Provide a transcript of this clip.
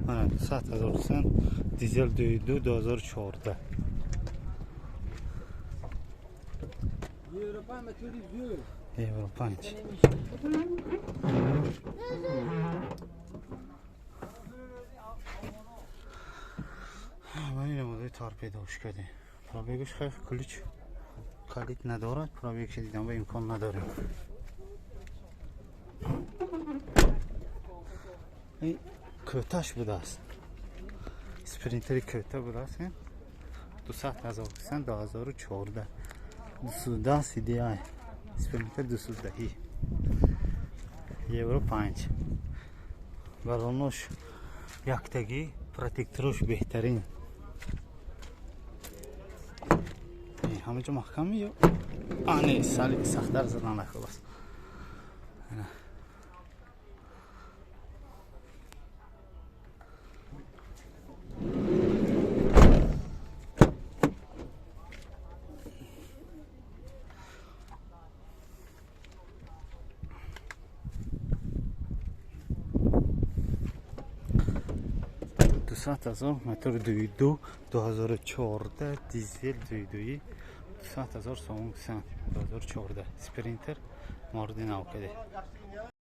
Мана 200 000 сен, дизел 2,2, 2014. Евро 5. Ман ин модели торпедош кардем. Пробегаш хеле ключ калид надорад, пробегаш дидан ба имкон надорем. Ин кӯташ будааст. Спринтери кӯта будааст. 200 000 сен, 2014. 210 CDI. Спринтер 210. Евро 5. Балонош яктагӣ, протекторош беҳтарин. Ҳама ҷо маҳкам ё? А, не, сали сахтар задан нахуб аст. 200 000, мотори 2,2, 2014, дизел 2,2, 200 000 сомон сан, 2014 спринтер морди нав каде.